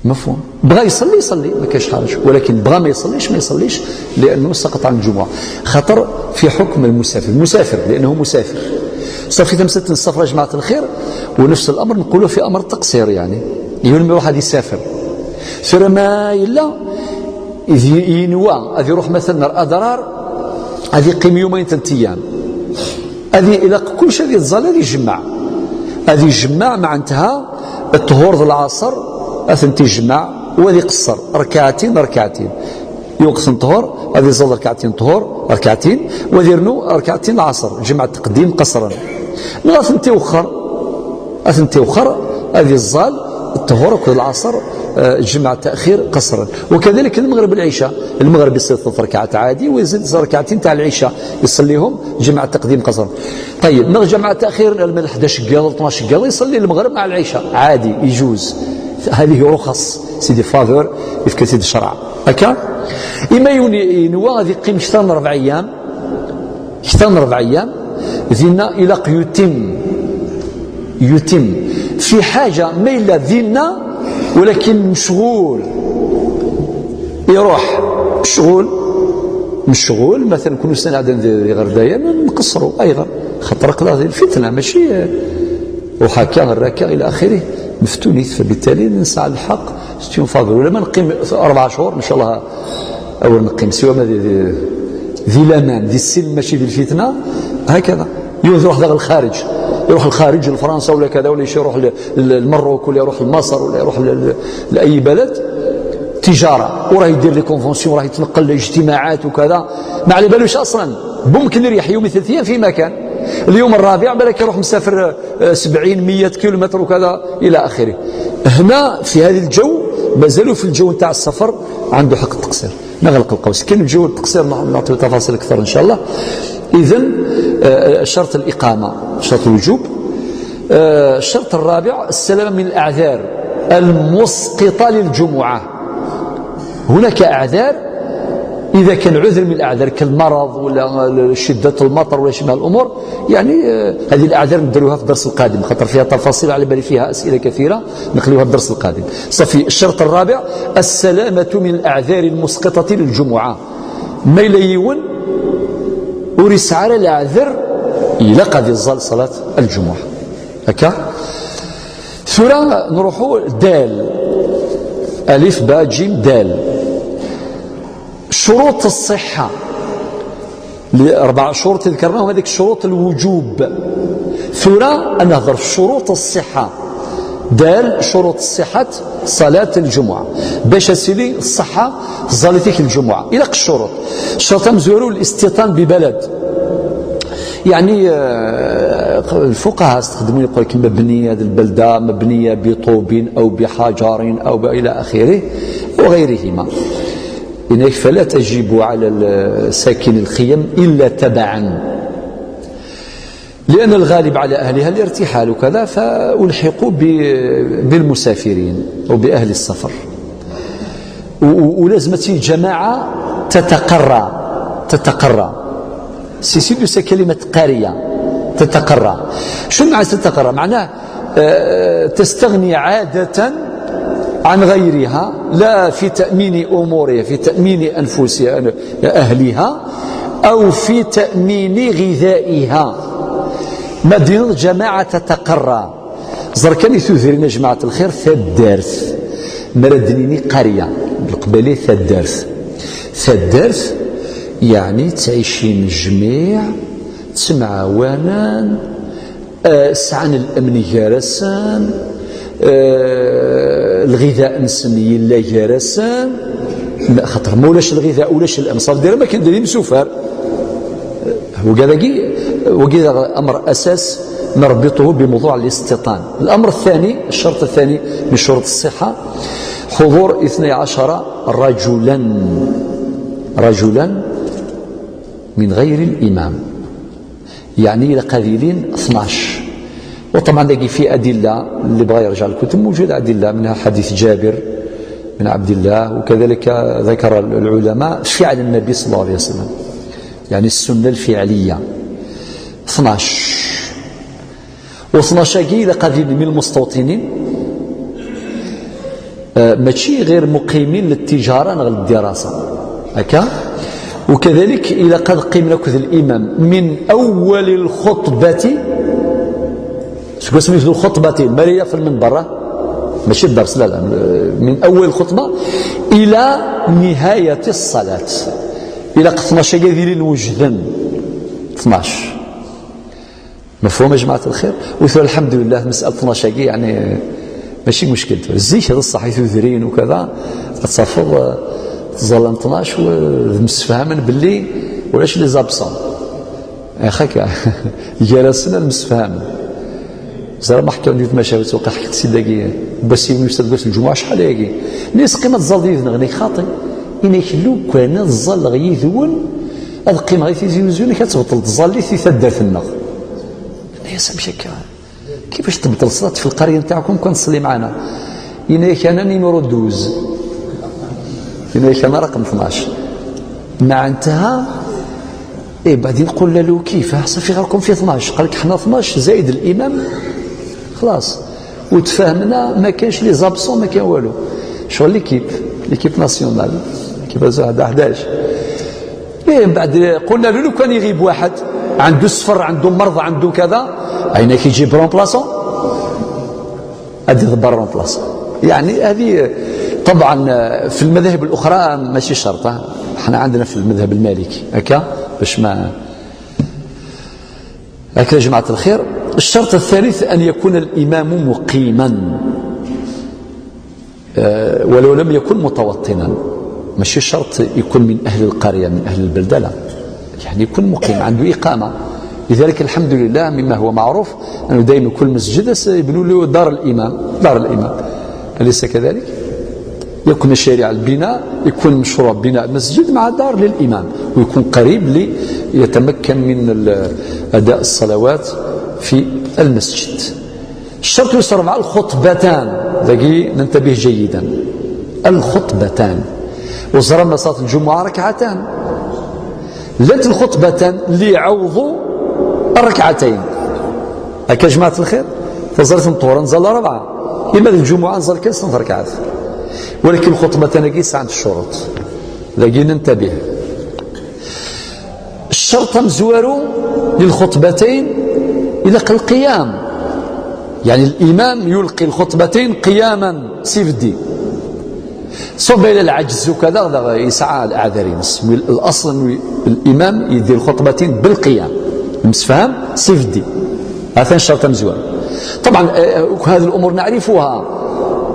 مفهوم؟ بغى يصلي، يصلي، ما كاينش حرج، ولكن بغى ما يصليش، ما يصليش، لأنه سقط عن الجمعة. خاطر في حكم المسافر، المسافر لأنه مسافر، صافي، تمسة السفرة جماعة الخير. ونفس الأمر نقوله في أمر التقصير، يعني يولم يروح هذه يسافر، ثم ما إلا إذ ينوى هذه يروح مثلا الأضرار، هذه يقيم يومين ثلاثة أيام، هذه إلا كلش هذه الزال هذه يجمع، هذه يجمع معناتها الطهور ذ العصر، أثنتي يجمع وهذه يقصر ركعتين ركعتين، يوقف الطهور، هذه زاد ركعتين طهور، ركعتين، وذيرنو ركعتين العصر، جمع تقديم قصرا. لا، أثنتي وخر، أثنتي وخر، هذه الزال، الطهور، كل العصر، آه، جمع تأخير قصرا. وكذلك المغرب العشاء، المغرب يصلي ثلاث ركعات عادي، ويزيد ركعتين تاع العشاء يصليهم جمع تقديم قصرا. طيب، نغ جمع تأخير من حداش كياض ل اثناش كياض، يصلي المغرب مع العشاء عادي، يجوز. هذه رخص سيدي فاذور يفكر سيدي الشرع. هكا؟ إما يوني-، ينوى غادي يقيم أكثر من أربع أيام، أكثر من أربع أيام، دينا إلاق يتم، يتم في حاجة ما إلا دينا، ولكن مشغول، يروح مشغول، مشغول، مثلا كل سنة عندنا ذي غردايا نقصروا أيضا، خاطر قلا هذه الفتنة ماشي وهكا غير هكا إلى آخره، مفتونيت، فبالتالي نسعى الحق ستيون فاضل، ولا ما نقيم أربع شهور إن شاء الله، أول نقيم سوى ما ذي، ذي، ذي الأمان، ذي السلم، ماشي ذي الفتنة، هكذا. يروح داخل الخارج، يروح الخارج لفرنسا ولا كذا، ولا يروح ل-، ل-، المروك، ولا يروح لمصر، ولا يروح ل-، ل-، لأي بلد تجارة، وراه يدير لي كونفونسيون، وراه يتنقل لاجتماعات وكذا، ما على بالوش أصلا. ممكن يريح يوم ثلاث أيام في مكان، اليوم الرابع بالك يروح مسافر، آه، سبعين، مية كيلومتر وكذا إلى آخره. هنا في هذا الجو، مازالوا في الجو نتاع السفر، عنده حق التقصير. نغلق القوس، كاين الجو التقصير نع-، نعطيو تفاصيل أكثر إن شاء الله. إذن، آه، شرط الإقامة، شرط الوجوب. آه، الشرط الرابع السلامة من الأعذار المسقطة للجمعة. هناك أعذار، إذا كان عذر من الأعذار كالمرض ولا شدة المطر ولا شيء من الأمور، يعني، آه، هذه الأعذار نديروها في الدرس القادم، خاطر فيها تفاصيل على بالي، فيها أسئلة كثيرة، نخليوها الدرس القادم. صافي، الشرط الرابع السلامة من الأعذار المسقطة للجمعة. ما إلا يون ور يسعى على العذر، إلا قد يزال صلاة الجمعة. هكا؟ ثورة نروحوا دال. ألف، باء، جيم، دال. شروط الصحة. لأربع شروط ذكرناهم، هذيك شروط الوجوب. ثورة نهضر في شروط الصحة. دال شروط صحة صلاة الجمعة. باش أسيدي الصحة زالتك الجمعة. إلى الشروط. الشرط مزورو الاستيطان ببلد. يعني، آه، الفقهاء استخدموا يقول لك مبنية البلدة، مبنية بطوب أو بحجر أو ب-، إلى آخره وغيرهما. إنك فلا تجب على الساكن الخيم إلا تبعا، لأن الغالب على أهلها الارتحال وكذا، فألحقوا ب-، بالمسافرين أو بأهل السفر. و-، و-، ولازم تجي جماعة تتقرى، تتقرى. سيسيدو سا كلمة قرية، تتقرى. شو معنى تتقرى؟ معناه آه، تستغني عادة عن غيرها، لا في تأمين أمورها، في تأمين أنفسها، أهلها، أو في تأمين غذائها. مدينة جماعة تتقرى. زركني ثوثرين جماعة الخير ثدارت. مرا دنيني قرية بالقبالي ثدارت. ثدارت يعني تعيشين جميع، تسمع وانان، آه، سعان الأمن جارسان، آه، الغذاء نسن يلا جارسان. لا، خاطر ما ولاش الغذاء ولاش الأمن، صافي دير ما كان دير مسوفر. وكذاكي، وكذا أمر أساس نربطه بموضوع الاستيطان. الأمر الثاني، الشرط الثاني من شروط الصحة، حضور اثني عشر رجلا، رجلا من غير الإمام. يعني إلا قاذلين اثناش. وطبعا داكي في أدلة، اللي بغى يرجع للكتب موجود أدلة، منها حديث جابر بن عبد الله، وكذلك ذكر العلماء فعل النبي صلى الله عليه وسلم، يعني السنة الفعلية اثناش. واثناش كي إلا قاذلين من المستوطنين، آه، ماشي غير مقيمين للتجارة نغ للدراسة. هكا. وكذلك إلا قد قيم لك الإمام من أول الخطبة، شكون سميت الخطبتين؟ ماريا في المنبر، آه؟ ماشي الدرس، لا، لا، من أول الخطبة إلى نهاية الصلاة. إلا قد اثناش كي ذي لين وجدن. اثناش. مفهوم يا جماعة الخير؟ وثو الحمد لله مسألة اثناش كي يعني ماشي مشكل. زيك هذا الصح يثوثرين وكذا، تصفر، آه، تظل اثناش ومسفهمن باللي ولاش لي زابسون. يا خاك، جلسنا المسفهمن. زرا ما حكاو ندير مشاوي توقع حكيت سيداكي. بس يوم يستدرس الجمعة شحال هيك. نيس قيمة الزال ديال نغني خاطي. إنك لو كان الزال غيثون، القيمة غيثي زيوزون كتبطل تزالي في ثدرت النغ. يا سمشك. كيفاش تبطل الصلاة في القرية نتاعكم كان تصلي معنا؟ إناك أنا نيميرو دوز. إناك أنا رقم اثناش. معناتها، إيه، بعدين قلنا له: "كيف؟ صافي، غيركم في اثناش." قال لك: "حنا اثناش زائد الإمام." خلاص. وتفاهمنا، ما كانش لي زابسون، ما كان والو. شغل ليكيب، ليكيب ناسيونال، ليكيب هذا حداش. إيه، من بعد قلنا له: "لو كان يغيب واحد، عنده سفر، عنده مرض، عنده كذا، أين كيجيب رومبلاسون؟" هذه ضبر رومبلاسون. يعني هذه طبعا في المذاهب الأخرى ماشي شرط، ها؟ احنا عندنا في المذهب المالكي هكا، باش ما، هكا يا جماعة الخير. الشرط الثالث أن يكون الإمام مقيما، آه، ولو لم يكن متوطنا. ماشي شرط يكون من أهل القرية، من أهل البلدة، لا، يعني يكون مقيم، عنده إقامة. لذلك الحمد لله مما هو معروف أنه دائما كل مسجد يبنوا له دار الإمام، دار الإمام، أليس كذلك؟ يكون الشريعة البناء، يكون مشروع بناء مسجد مع دار للإمام، ويكون قريب ليتمكن من ال-، أداء الصلوات في المسجد. الشرط يسر مع الخطبتان، ذاكي ننتبه جيدا، الخطبتان. وزرنا صلاة الجمعة ركعتان، لات الخطبتان اللي يعوضوا الركعتين. هكا جماعة الخير، فزرت مطورا نزل ربعة، إما الجمعة نزل كان صنف ركعات، ولكن الخطبتان كي ساعة الشروط، ذاكي ننتبه. الشرط مزوارو للخطبتين إلى القيام، يعني الإمام يلقي الخطبتين قياما سيفدي، صوب إلى العجز وكذا، هذا يسعى الأعذرين. الأصل أنه الإمام يدير الخطبتين بالقيام، مسفهم سيفدي. هذا الشرط مزوارو. طبعا، آه، آه، هذه الأمور نعرفها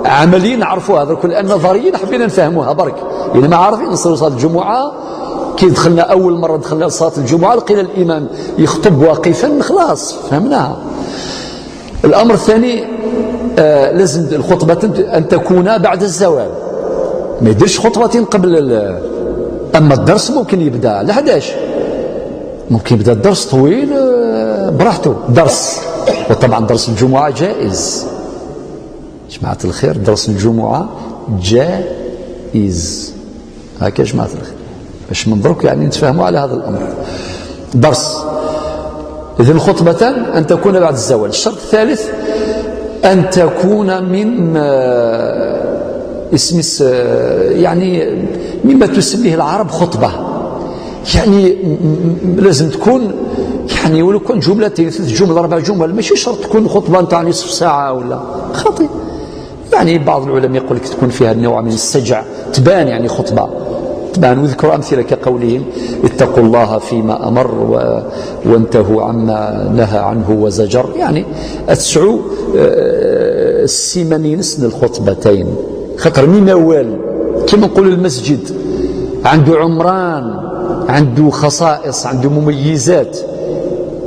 عمليا، نعرفوها درك، لأن نظريا حبينا نفهموها برك. يعني ما عارفين نصلي صلاة الجمعة، كي دخلنا أول مرة دخلنا لصلاة الجمعة لقينا الإمام يخطب واقفا، خلاص فهمناها. الأمر الثاني، آه، لازم الخطبة أن تكون بعد الزوال، ما يديرش خطبتين قبل ال-، أما الدرس ممكن يبدأ على حداش، ممكن يبدأ الدرس طويل، آه، براحته درس. وطبعا درس الجمعة جائز. جماعة الخير، درس الجمعة جائز. هكا يا جماعة الخير، باش من درك يعني نتفاهموا على هذا الأمر. درس. إذن خطبة أن تكون بعد الزوال. الشرط الثالث أن تكون من، آه، اسم الس-، يعني مما تسميه العرب خطبة. يعني م-، م-، لازم تكون، يعني ولو كان جملتين، ثلاث جمل، أربع جمل، ماشي شرط تكون خطبة نتاع نصف ساعة ولا خاطي. يعني بعض العلماء يقول لك تكون فيها نوع من السجع، تبان يعني خطبة، تبان. وذكروا أمثلة كقولهم: "اتقوا الله فيما أمر و-، وانتهوا عما نهى عنه وزجر". يعني تسعوا، آه، السيمانين سن الخطبتين. خاطر من أول كما نقول المسجد عنده عمران، عنده خصائص، عنده مميزات،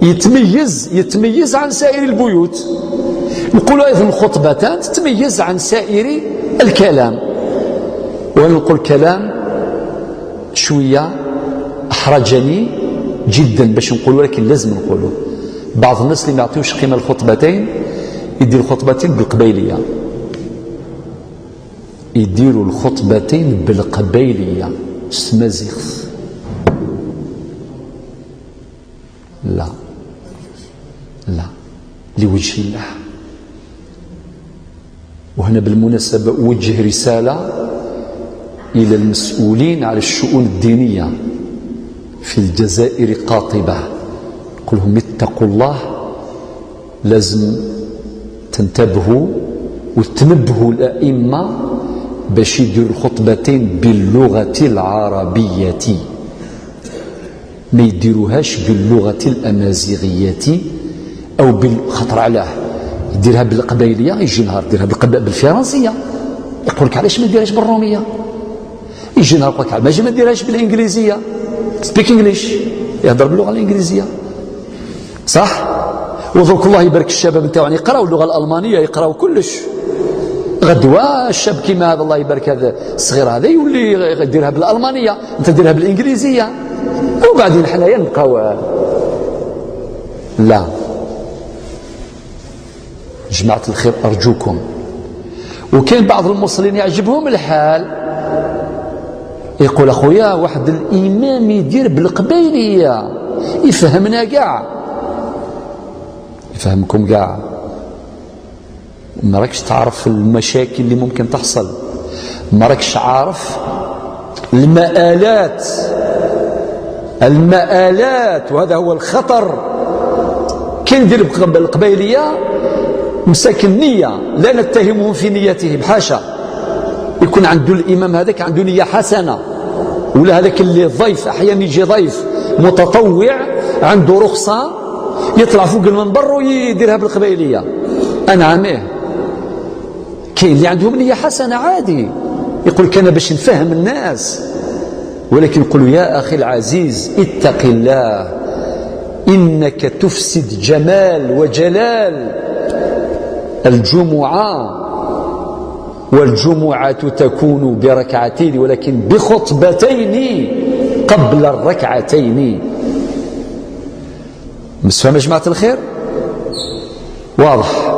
يتميز، يتميز عن سائر البيوت. نقول أيضا خطبتان تتميز عن سائر الكلام. ونقول كلام شوية أحرجني جدا باش نقول، ولكن لازم نقوله. بعض الناس اللي ما يعطيوش قيمة الخطبتين يدير الخطبتين بالقبايلية، يديروا الخطبتين بالقبايلية، ستمازيغت. لا، لا، لوجه الله. وهنا بالمناسبة أوجه رسالة إلى المسؤولين على الشؤون الدينية في الجزائر قاطبة، قل لهم: "اتقوا الله". لازم تنتبهوا وتنبهوا الأئمة باش يديروا الخطبتين باللغة العربية، ما يديروهاش باللغة الأمازيغية أو بال-، خاطر علاه؟ يديرها بالقبايلية، يجي نهار يديرها بالقب-، بالفرنسية، يقول لك: "علاش ما يديرهاش بالرومية؟" يجي نهار يقول لك: "علاش ما يديرهاش بالإنجليزية؟ Speak English، يهضر باللغة الإنجليزية". صح؟ ودرك الله يبارك الشباب نتاعنا يقراو اللغة الألمانية، يقراو كلش. غدوة الشاب كيما هذا، الله يبارك، هذا الصغير هذا يولي يديرها بالألمانية، أنت ديرها بالإنجليزية. وبعدين حنايا نبقاو، لا. جماعة الخير، أرجوكم. وكاين بعض المصلين يعجبهم الحال، يقول: "أخويا، واحد الإمام يدير بالقبايلية، يفهمنا كاع، يفهمكم كاع". ما راكش تعرف المشاكل اللي ممكن تحصل، ما راكش عارف المآلات، المآلات، وهذا هو الخطر. كي ندير بالق-، بالقبايلية، مساكن نية، لا نتهمهم في نيتهم، حاشا. يكون عنده الإمام هذاك عنده نية حسنة، ولا هذاك اللي ضيف، أحيانا يجي ضيف متطوع، عنده رخصة، يطلع فوق المنبر ويديرها بالقبايلية. أنعم، إيه. كاين اللي عندهم نية حسنة عادي، يقول لك: "أنا باش نفهم الناس". ولكن نقول: "يا أخي العزيز، اتق الله، إنك تفسد جمال وجلال الجمعة، والجمعة تكون بركعتين ولكن بخطبتين قبل الركعتين". مسفهم يا جماعة الخير؟ واضح؟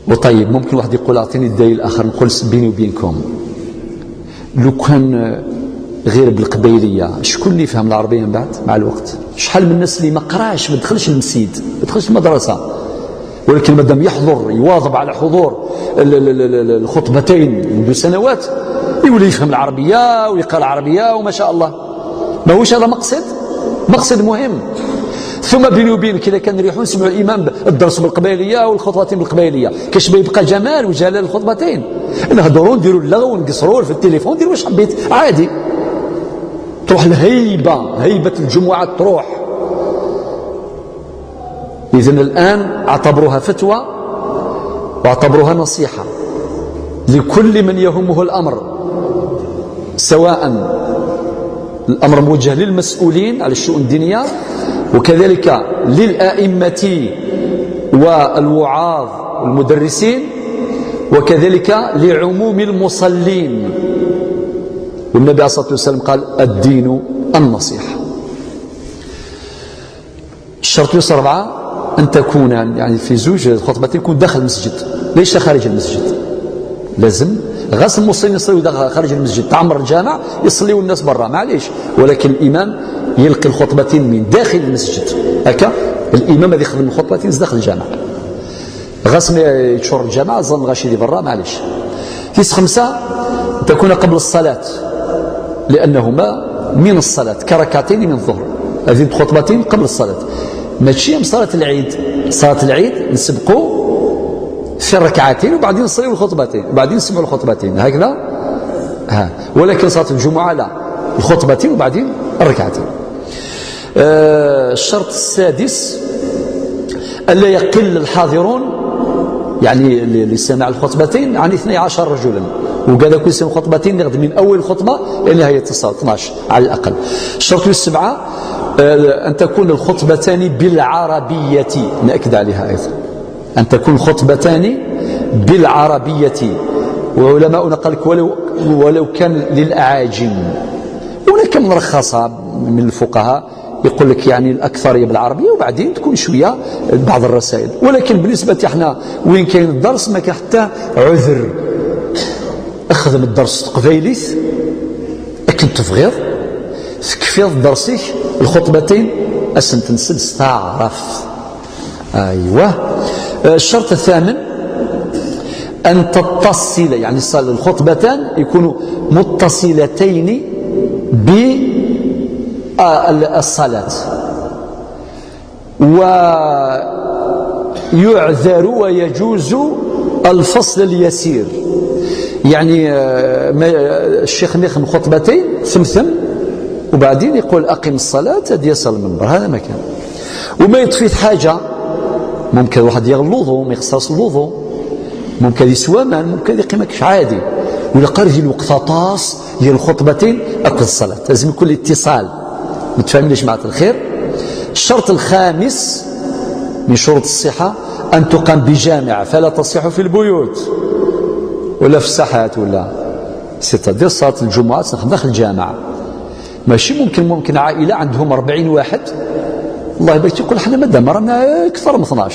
وطيب، ممكن واحد يقول: "أعطيني الدليل الآخر". نقول س-، بيني وبينكم، لو كان غير بالقبايلية، شكون اللي يفهم العربية من بعد مع الوقت؟ شحال من الناس اللي ما قراش، ما دخلش المسيد، ما دخلش المدرسة، ولكن مادام يحضر، يواظب على حضور ال-، ال-، ال-، ال-، الخطبتين منذ سنوات، يولي يفهم العربية ويقرا العربية وما شاء الله. ماهوش هذا مقصد؟ مقصد مهم. ثم بيني وبينك، إذا كان نريحو نسمعو الإمام ب-، الدرس بالقبايلية والخطبتين بالقبايلية، كاش ما يبقى جمال وجلال الخطبتين؟ نهضرو، نديرو اللغو، نقصرو في التليفون، ندير واش حبيت، عادي. تروح الهيبة، هيبة الجمعة تروح. إذن الآن اعتبروها فتوى واعتبروها نصيحة لكل من يهمه الأمر، سواء الأمر موجه للمسؤولين على الشؤون الدينية، وكذلك للأئمة والوعاظ والمدرسين، وكذلك لعموم المصلين. والنبي عليه الصلاة والسلام قال: "الدين النصيحة". الشرط يسر أربعة، أن تكون، يعني، في زوج الخطبتين يكون داخل المسجد، ليس خارج المسجد. لازم غاس المسلم يصلي داخل، خارج المسجد، تعمر الجامع، يصليوا الناس برا، معليش، ولكن الإمام يلقي الخطبتين من داخل المسجد. هكا الإمام هذه يخدم الخطبتين داخل الجامع. غاس ما يتشور الجامع، ظن غاشي دي برا، معليش. تيس خمسة، تكون قبل الصلاة، لأنهما من الصلاة كركعتين من الظهر. هذه خطبتين قبل الصلاة، ماشي من صلاة العيد. صلاة العيد نسبقوا في الركعتين وبعدين نصليوا الخطبتين وبعدين نسمعوا الخطبتين، هكذا. ها. ولكن صلاة الجمعة لا، الخطبتين وبعدين الركعتين. آه، الشرط السادس: ألا يقل الحاضرون، يعني، ل-، لسماع الخطبتين عن اثني عشر رجلا. وقال لك يسمع خطبتين ياخذ من أول الخطبة إلى نهاية الصلاة، اثناش على الأقل. الشرط السبعة، آه، أن تكون الخطبتان بالعربية، نأكد عليها أيضا، أن تكون خطبتان بالعربية. وعلماؤنا قال لك: "ولو، ولو كان للأعاجم". هناك من رخصها من الفقهاء، يقول لك يعني الأكثرية بالعربية، وبعدين تكون شوية بعض الرسائل. ولكن بالنسبة احنا وين كاين الدرس ما كان حتى عذر. اخدم الدرس تقبيليت، اكن تفغيض، تكفيض درسك الخطبتين، اسنت نسد استعرف. أيوة. آه، الشرط الثامن: أن تتصل، يعني الصل-، الخطبتان يكونوا متصلتين ب، آه، ال-، الصلاة. ويعذر ويجوز الفصل اليسير. يعني، آه، ما، الشيخ نخم خطبتين ثم ثم، وبعدين يقول: "أقم الصلاة"، هذه يسال المنبر، هذا ما كان. وما يطفيت حاجة، ممكن واحد يغلظه، ما يخسرش الوضوء، ممكن يسوى مان، ممكن يقيم كش عادي. ولا قال يجي الوقت طاس، هي الخطبتين أكل الصلاة، لازم يكون الاتصال. متفاهمين يا جماعة الخير؟ الشرط الخامس من شروط الصحة أن تقام بجامع، فلا تصح في البيوت ولا في الساحات ولا، c'est-à-dire صلاة الجمعة داخل الجامع. ماشي ممكن، ممكن عائلة عندهم أربعين واحد، الله يبارك، يقول: "حنا مادام رانا أكثر من اثناش،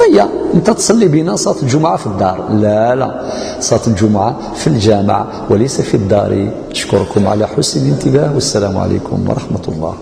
هيا أنت تصلي بنا صلاة الجمعة في الدار". لا، لا، صلاة الجمعة في الجامع وليس في الدار. أشكركم على حسن الانتباه، والسلام عليكم ورحمة الله.